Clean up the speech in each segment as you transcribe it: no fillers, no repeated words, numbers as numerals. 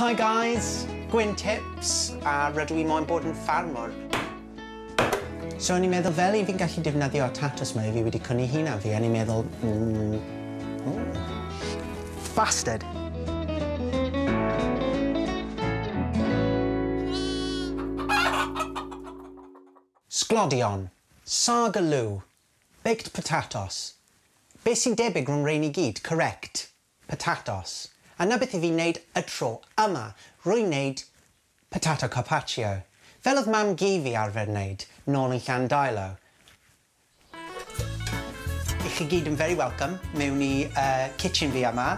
Hi guys, Gwyn Tips, a rydw i moyn bod yn ffarmwr. So o'n i'n meddwl fel i fi'n gallu defnyddio y tatws 'ma i fi wedi cwni hunan fi, o'n i'n meddwl, bastard. Sglodion, sagaloo, baked potatoes. Be sy'n debyg rhwng rhein i gyd? Correct. Potatoes. A 'na beth i fi'n neud y tro yma. Rwy'n neud potato carpaccio. Fel oedd mam-gu fi arfer wneud, nôl yn Llandeilo. I chi gyd yn very welcome mewn i kitchen fi yma,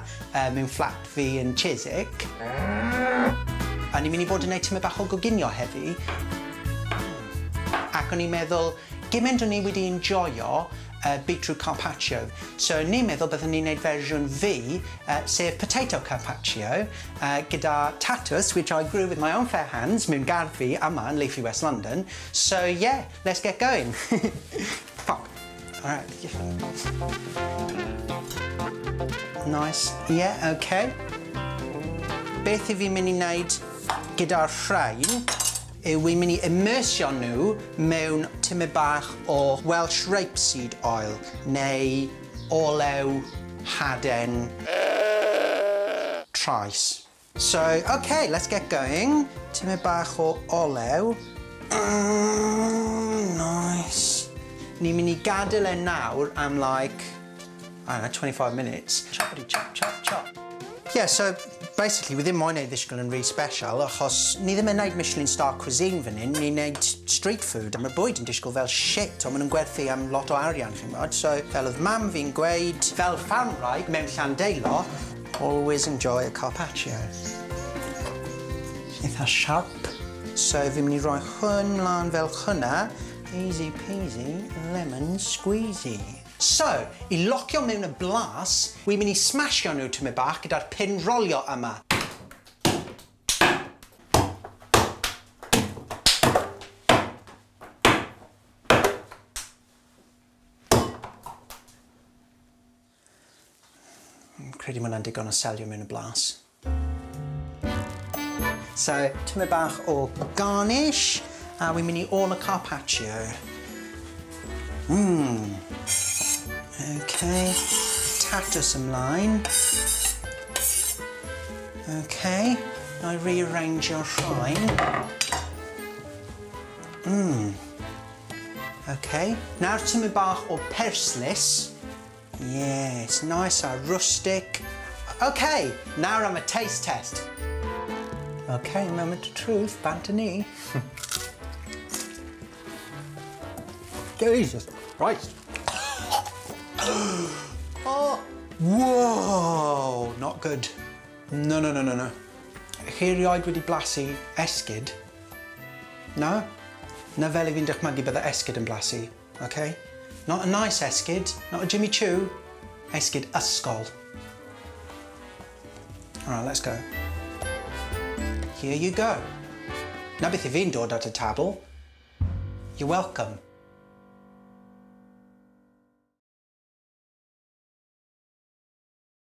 mewn fflat fi yn Chiswick. A ni'n mynd i fod yn neud tymed bach o goginio heddi. Ac o'n i'n meddwl, gymaint o'n i wedi enjoyo beetroot carpaccio. So o'n i'n meddwl byddwn ni'n neud fersiwn fi, sef potato carpaccio, gyda tatws, which I grew with my own fair hands, mewn gardd fi yma yn leafy West London. So yeah, let's get going. Fuck. Alright. Nice. Yeah, okay. Beth i fi'n mynd i wneud gyda'r rhain yw wi'n mynd i immersio nhw mewn tymed bach o Welsh rapeseed oil neu olew haden trais. So, okay, let's get going. Tymed bach o olew. Nice. Ni'n mynd i gadael e nawr am like, I don't know, 25 minutes. Choppity chop chop chop. Yeah, so basically, wi ddim moyn neud ddisgwyl yn rhy special, achos ni ddim yn neud Michelin star cuisine fan hyn, ni'n neud street food, a mae'r bwyd yn disgwyl fel shit, ond maen nhw'n gwerthu am lot o arian, chi'n gwybod. So, fel oedd mam fi'n gweud, fel ffarmwraig mewn Llandeilo, always enjoy a carpaccio. Eitha sharp. So, fi'n mynd i roi hwn mlaen fel hwnna. Easy peasy, lemon squeezy. So, i locio mewn y blas, wi'n mynd i smashio nhw tymed bach gyda'r pin rolio yma. Credu ma' hwnna'n digon o selio mewn y blas. So, tymed bach o garnish, a wi'n mynd i all y carpaccio. Okay, tatws ymlaen. Okay, na i rearrange rhain. Okay, nawr tymed bach o perslis. Yes, nice a rustic. Okay, nawr am y taste test. Okay, moment of truth, bant â ni. Jesus Christ. Oh, whoa, not good. No, no, no, no, no. Chi erioed wedi blasu esgid? No? Na fel i fi'n dychmygu bydde esgid yn blasu, okay? Not a nice esgid, not a Jimmy Choo. Esgid ysgol. All right, let's go. Here you go. Na beth i fi'n dod at y tabl. You're welcome.